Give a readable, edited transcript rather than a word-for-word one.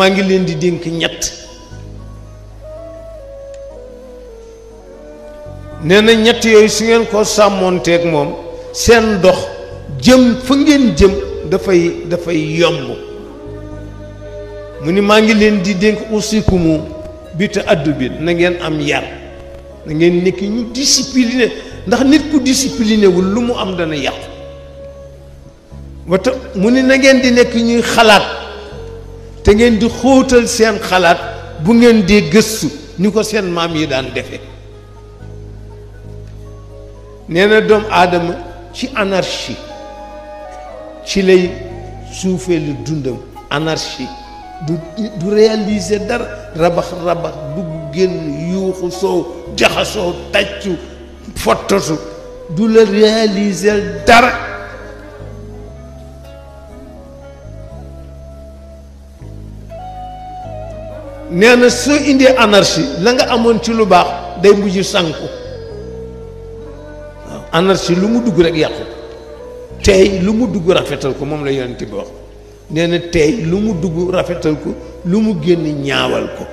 maa ngi leen di dénk ñett nee na ñett yooyu su ngeen ko sàmmoonteeg moom seen dox jëm fa ngeen jëm dafay yomb mu ni maa ngi leen di dénk usikumu bi te addu bi na ngeen am yar na ngeen nekk ñu discipliné ndax nit ku discipliné wul lu mu am dana yàqu wata mu ni na ngeen di nekk ñuy xalaat te ngeen di xóotal seen xalaat bu ngeen dee gëstu ni ko seen maam yi daan defe nee na doomu aadama ci anarchie ci lay suufee lu dundam anarchie du réaliser dara rabax dugg génn yuuxu soow jaxasoo tàccu fottatu du la réaliser dara nee na soo indee anarchie la nga amoon ci lu baax day mujj sànku waaw anarchie lu mu dugg rek yàqu tey lu mu dugg rafetal ko moom la yonent bi wax nee na tey lu mu dugg rafetal ko lu mu génn ñaawal ko